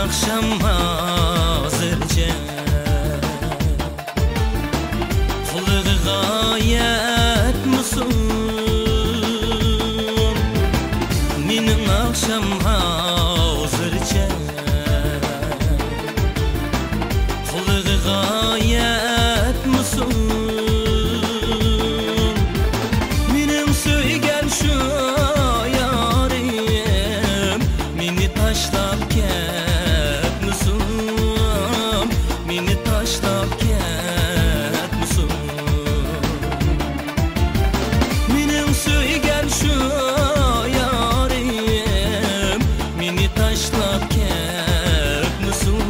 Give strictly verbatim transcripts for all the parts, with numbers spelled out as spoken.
ئاخشام ھازىرچە قۇلىقىغا يەتمىسۇن، مېنىڭ ئاخشام ھازىرچە قۇلىقىغا يەتمىسۇن. مېنىڭ سۆيگەن شۇ يارىم مېنى تاشلاپ كەتمىسۇن، مېنى تاشلاپ كەتمىسۇن. مېنىڭ سۆيگەن شۇ يارىم مېنى تاشلاپ كەتمىسۇن،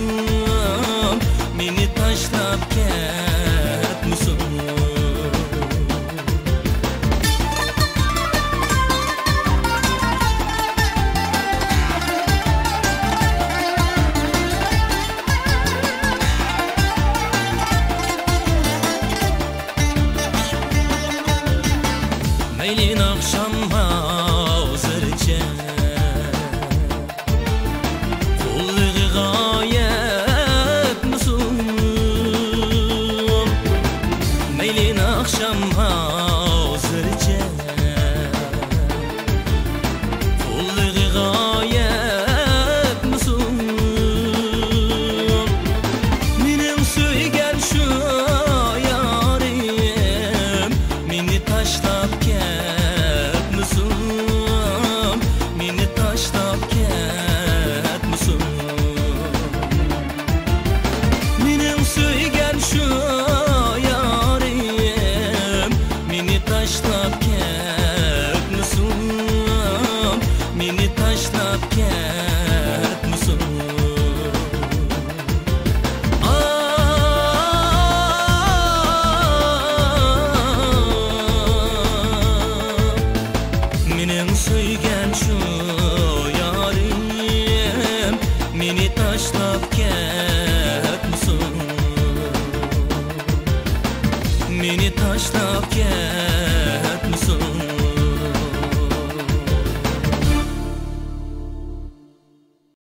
مېنى تاشلاپ كەتمىسۇن. مەيلى ئاخشام ھازىرچە قۇلىقىغا يەتمىسۇن، مەيلى ئاخشام ھازىرچە قۇلىقىغا يەتمىسۇن. مېنىڭ سۆيگەن شۇ يارىم مېنى تاشلاپ كەتمىسۇن، مېنى تاشلاپ كەتمىسۇن. مېنىڭ سۆيگەن شۇ يارىم مېنى تاشلاپ كەتمىسۇن، مېنى تاشلاپ كەتمىسۇن. مېنىڭ سۆيگەن شۇ يارىم مېنى تاشلاپ كەتمىسۇن، مېنى تاشلاپ كەت